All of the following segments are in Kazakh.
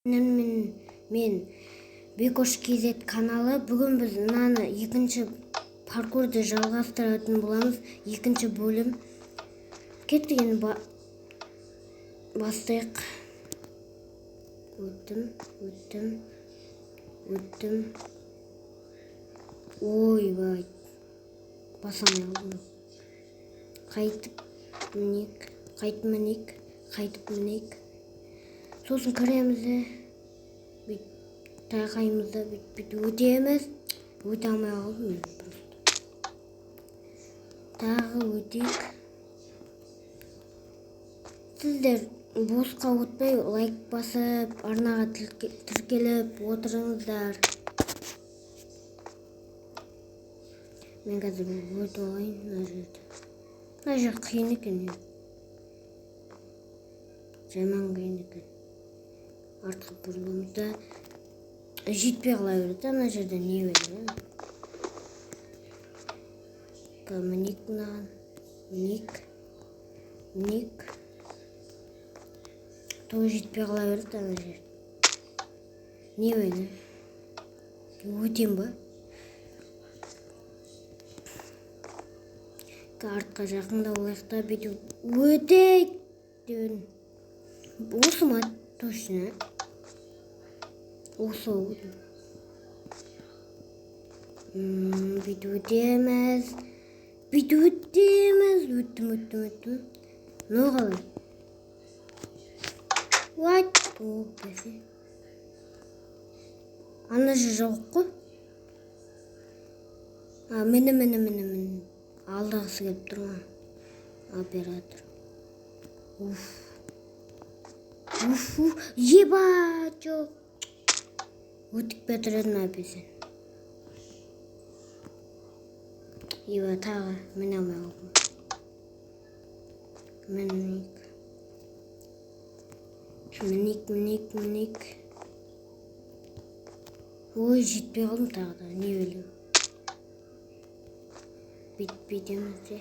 Мен Бекош KZ каналы. Бүгін біз мынаны екінші паркурды жалғастыратын боламыз. Екінші бөлім. Кеттік енді, бастайық. Өттім, өттім, өттім. Ойбай, баса алмай қалдым. Қайтып мінейік, қайтып мінейік, қайтып мінейік. Сосын кіреміз де, бүйтіп тайқаймыз да, бүйтіп бүйтіп өтеміз. Өте алмай қалдым мен просто. Тағы өтейік. Сіздер босқа өтпей, лайк басып, арнаға тіркеліп отырыңыздар. Мен қазір өтіп алайын мына жерді. Мына жер қиын екен. Жаман қиын екен. Артқа бұрыламыз да, жетпей қала береді да. Мына жерде не бар? Мінейік мынаған, мінейік, мінейік. Тоже жетпей қала береді ана жер. Не бар? Өтем ба? Артқа жақындап алайық та, бүйтіп өтейік деп едім. Осы ма точно? Осы. Бүйтіп өтеміз, бүйтіп өтеміз. Өттім, өттім, өттім. Мынау қалай? What? О, бәсе. Ана жер жоқ қой. А, міне, міне, міне, міне. Алдағысы келіп тұр ма? Оператор. Уф. Уф, уф. Еба, жоқ. Өтіп кетір едім әбесен. Еба, тағы міне алмай қалдым. Мінейік. Мінейік, мінейік, мінейік. Ой, жетпей қалдым тағы да, не білейін. Бүйтіп бүйтеміз де.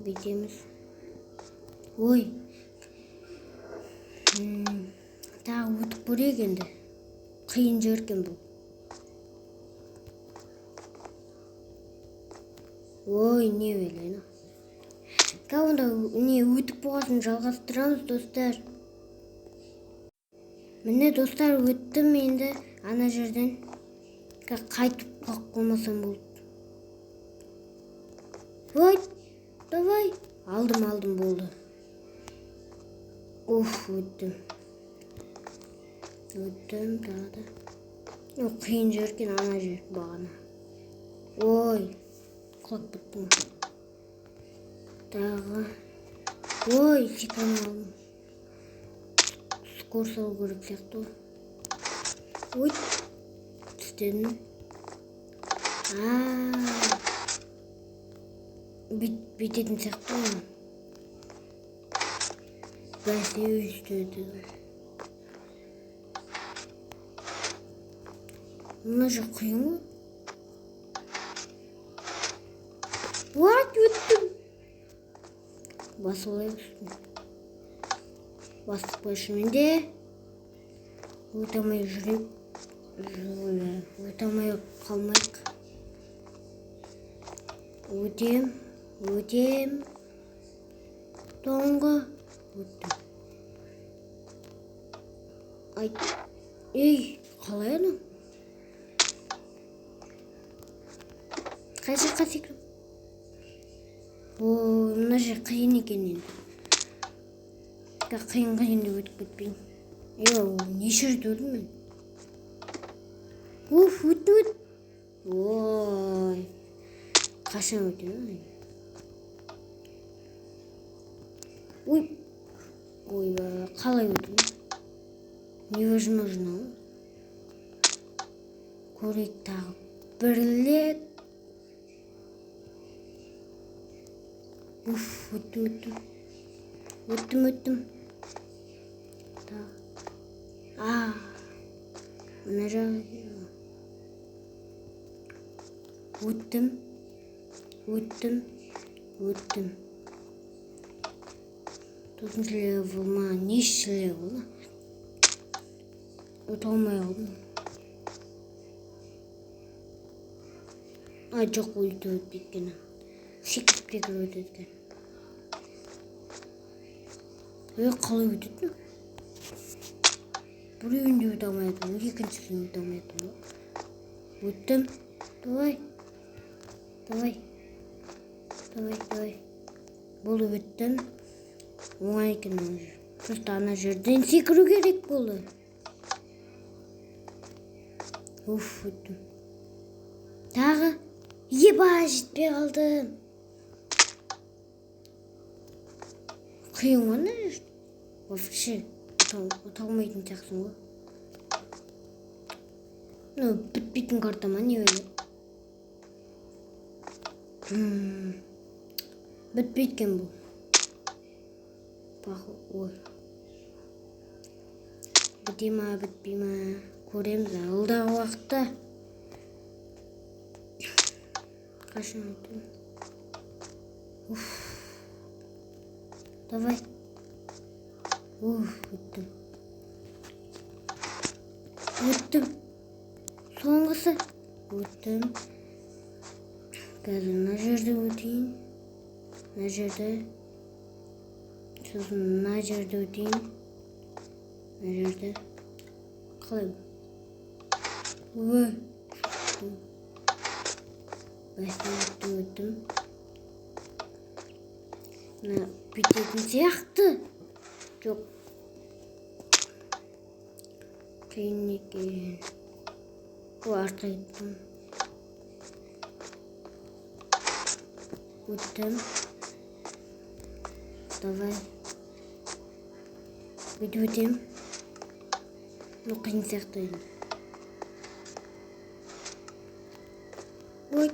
Бүйтеміз. Ой. Тағы өтіп көрейік енді. Қиын жер екен бұл. Ой, не білейін. Онда не өтіп болғасын жалғастырамыз, достар. Міне, достар, өттім енді ана жерден. Қайтып құлап қалмасам болды. Ой, давай. Алдым, алдым, болды. Уф, өттім. Өттім тағы да. Қиын жер екен ана жер бағана. Ой, құлап кеттім. Тағы. Ой, секіре алмай қалдым. Скор салу керек сияқты ғой. Ой, түстедім. Бүйтетін сияқты ғой. Бәсе, өстеді. Мына жер қиын ғой. What, өттім. Басып алайық үстіне. Бастық қой шынымен де. Өте алмай жүрейік. Өте алмай қалмайық. Өтем, өтем. Тоңғы. Өттім. Ай, ей, қалай анау? Қай жаққа секіріп? Ой, мына жер қиын екен енді. Қиын, қиын деп өтіп кетпейін. Е, неше рет өлдім мен? Уф, өттім, өттім. Ой, қашан өтемін? Ой, ойбай, қалай өтемін? Невозможно. Көрейік тағы бір рет. Уф, өттім, өттім. Өттім, өттім. Тағы. А, мына жағы. Өттім. Өттім. Өттім. Төртінші левел ма? Нешінші левел? Өте алмай қалдым. А, жоқ, өйтіп өтпейді екен. Секіріп секіріп өтеді екен. Ей, қалай өтеді? Біреуін де өте алмай жатырмын, екіншісін өте алмай жатырмын ғой. Өттім. Давай. Давай. Давай, давай. Болды, өттім. Оңай екен ана жер. Просто ана жерден секіру керек болды. Уф, өттім. Тағы. Еба, жетпей қалдым. Қиын ғой ана жер. Вообще, ұта алмайтын сияқтысың ғой. Мынау бітпейтін карта ма, не өлі? Бітпейді екен бұл. Ой. Біте ма, бітпей ма, көреміз алдағы уақытта. Қашан өтемін? Уф. Давай. Уф, өттім. Өттім. Соңғысы. Өттім. Қазір мына жерде өтейін. Мына жерде. Сосын мына жерде өтейін. Мына жерде. Қалай? Ой. Бәсе, өттім, өттім. Мына бүйтетін сияқты. Жоқ. Қиын екен. О, артқа кеттім. Өттім. Давай. Бүйтіп өтем. Ну, қиын сияқты енді. Ой.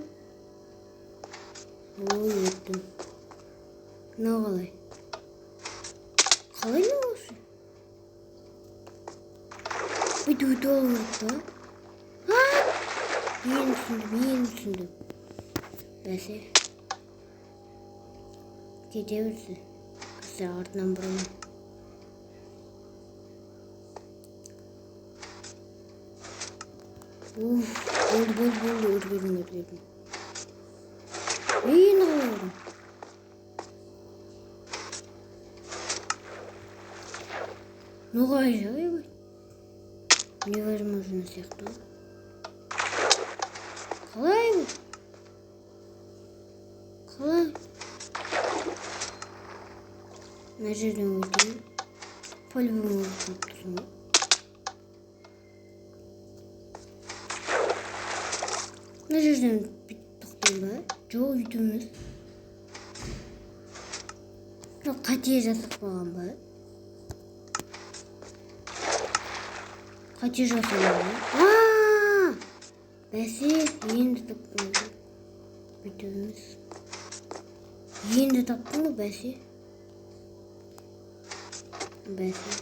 Ой, өттім. Мынау қалай? Қалай мынау осы? Бүйтіп өтіп алу керек па? А! Енді түсіндім, енді түсіндім. Бәсе. Кете берсін. Қазір артынан бұрамын. Уф, болды, болды, болды, үлгердім, үлгердім. Енді қалай болдым? Ну қалай жай ой? Невозможно сияқты ғой. Қалай бұл? Қалай? Мына жерден өтейін. По-любому өтіп тұрсың ғой. Мына жерден бүйтіп тоқтаймын ба? Жоқ, өйтіп емес. Мынау қате жасап қойған ба? Қате жасаған ба? А! Бәсе, енді таптым. Бүйтіп емес. Енді таптым ғой, бәсе. Бәсе.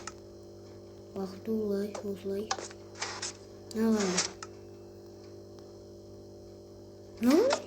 Уақыт олай, осылай. Мына қалай? Мынау?